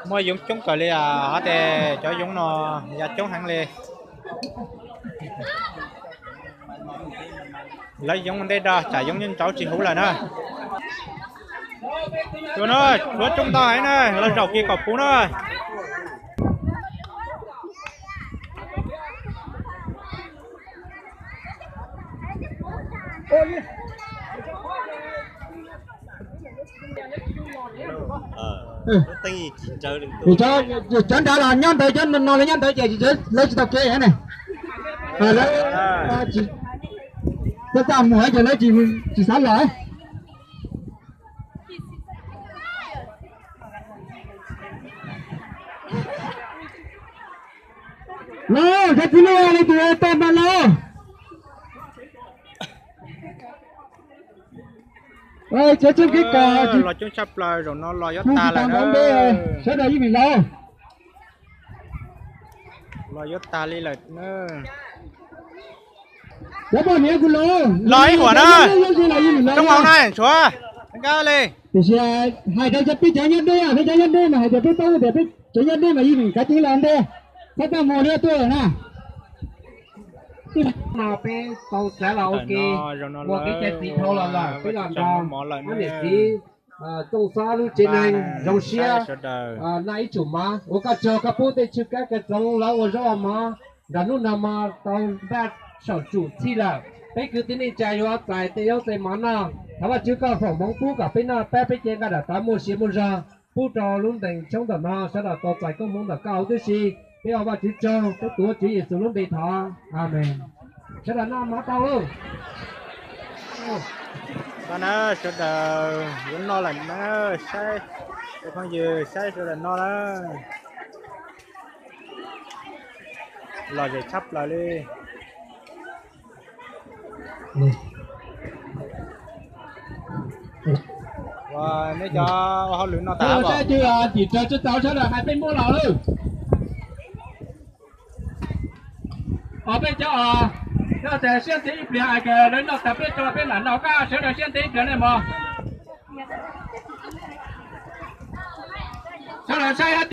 Muaj yoov coob kawg li, hov tias cov yoov no ya coob heev li. Lawv yoov ntej do tsam yoov nyob ntsauv tsis huv lawm na. Tus no tshuav coob ntau heev na, los zaum kiag kom puv na. Cov nrad los nyob ntawd, cov no los nyob ntawd ces lawv tsis tau kev ne. Lawv txaj txaj muag ces lawv tsis xav los. Los, cov txiv neej li tus toj mas los. Cov tseem kev kos los coob tshaj plaws, zaum no los yuav tag lawm na. Sawv daws yeej meem los. Los yuav tag li lawm na. Cov poj niam kuv los, los ib huam na. Coob hmoov na, tshuav nkab li. Tiam sis hais rau cov peb cov nyob deb, peb cov nyob deb mas hais tias peb paub tias peb cov nyob deb mas yeej meem kav ceev los ntej, peb txaj muag li tuaj na. No peb tau txav los ua ke, ua kev cai txiv dhau los lawm, peb los nrog ob niam txiv Tooj Xob lub tsev neeg zoo siab noj ib tsum mov. Ua koj tsaug koj pub tej tswv kab kawv txoov lawv ua zaub ua mov nrog hnub no mov tau npaj saum tsum txhij lawm. Peb kwv tij neej tsa yuav txais tej zaub tej mov noj. Thov Vajtswv koj foom hmoov pub kom peb noj pab peb cev nqaij daim tawv muaj sia muaj zog pub rau lub ntees tshoob ntawm no, sawv daws tau txais koob hmoov ntawm koj huv tib si. Peb ua Vajtswv tsaug, peb tuav Tswv Yexus lub npe thov, Amees. Sawv daws noj mov tau lauj. Tau na, sawv daws yuav noj lawm na, saib, phooj ywg saib sawv daws noj na. Lom zem tshaj plaws li. Ua, nej cov ua hauj lwm no tas, tim raws tsis tau sawv daws hais peb muab los lawm. Os, peb cov os, no tas siab ntev ib pliag hais tias lawv noj tas peb tso peb lam noj, koj sawv daws siab ntev ib pliag nej mog. Sawv daws saib hab